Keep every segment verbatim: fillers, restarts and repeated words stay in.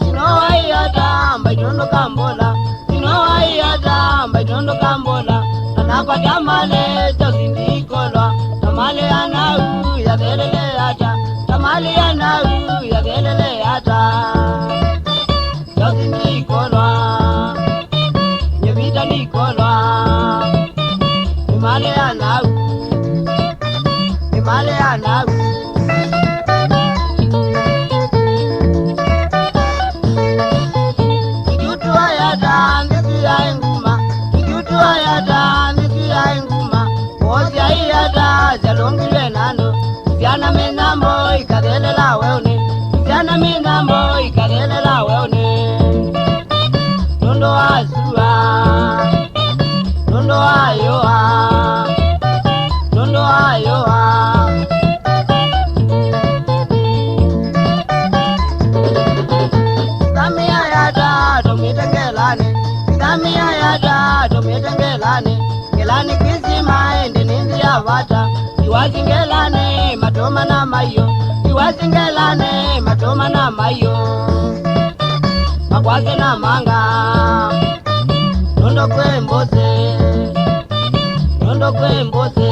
Ĩno waiata mbaitũ ndũkambũla, ĩno waiata mbaitũ ndũkambũla, na nakwa kya malĩ kyosi ndikolwa, na malĩ ya nau yathelele ata, na malĩ ya nau yathelele ata. Yosi ndikolwa, nyevita ndikolwa, nĩ malĩ ya nau, nĩ malĩ ya nau. Kĩtutu ayata nthĩsi yaĩ nguma, kĩtutu ayata nthĩsi yaĩ nguma. Osyai ata syalũngilwe nano, syana mĩnyambo ikathelela weũnĩ, syana mĩnyambo ikathelela weũnĩ. Nũndũ wa sua, nũndũ wa yũa, nũndũ wa yũa. Thamia yata tũmĩte ngelanĩ, thamia yata tũmĩte ngelanĩ. Ngelani kwisima ĩndĩ nĩ nthĩ ya vata. Iwasi ngelani matũma na maiũ. Iwasi ngelani matũma na maiũ. Makwasya na manga. Nũndũ kwĩ mbũsĩ. Nũndũ kwĩ mbũsĩ.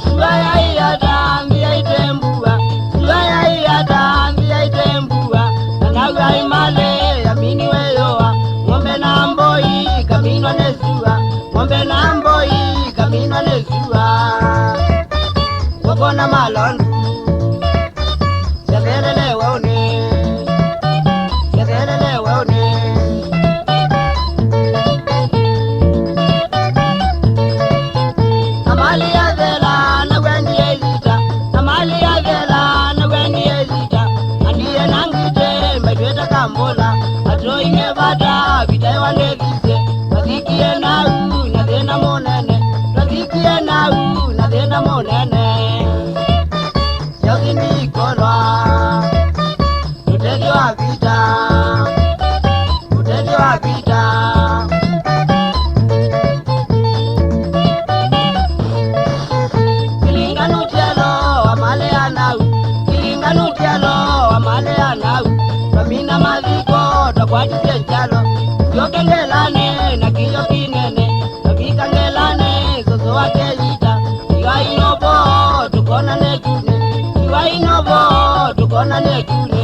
Sua yaiata nthĩ yaite mbua, sua yaiata nthĩ yaite mbua, na nau ai malĩ yaminiwe yũa, ng'ombe na mbũi ikaminwa nĩ sua, ng'ombe na mbũi ikaminwa nĩ sua. Ngũkũ na malondu. Syathelele weũnĩ, syathelele weũnĩ. Na malĩ yathela na wendi ĩlita, na malĩ yathela na wendi ĩlita. Andie na ngitĩ mbaitwĩte kambũla, atũinge vata vitaĩwa nĩ visye. Twathikie nau na thĩna mũnene, twathikie nau na thĩna mũnene. Yogi ndikolwa, ũtethyo wa vita, ũtethyo wa vita. Kĩlinganu kyelo wa malĩ ya nau, kĩlinganu kyelo wa malĩ ya nau. Twamina mathiko, twakwatisye nkyalo, tũsyoke ngelanĩ na kĩyo kĩnene. Twavika ngelanĩ, sũsũ wake yita. Iwai novo, tũkonane kyunĩ. Iwai novo, tũkonane kyunĩ.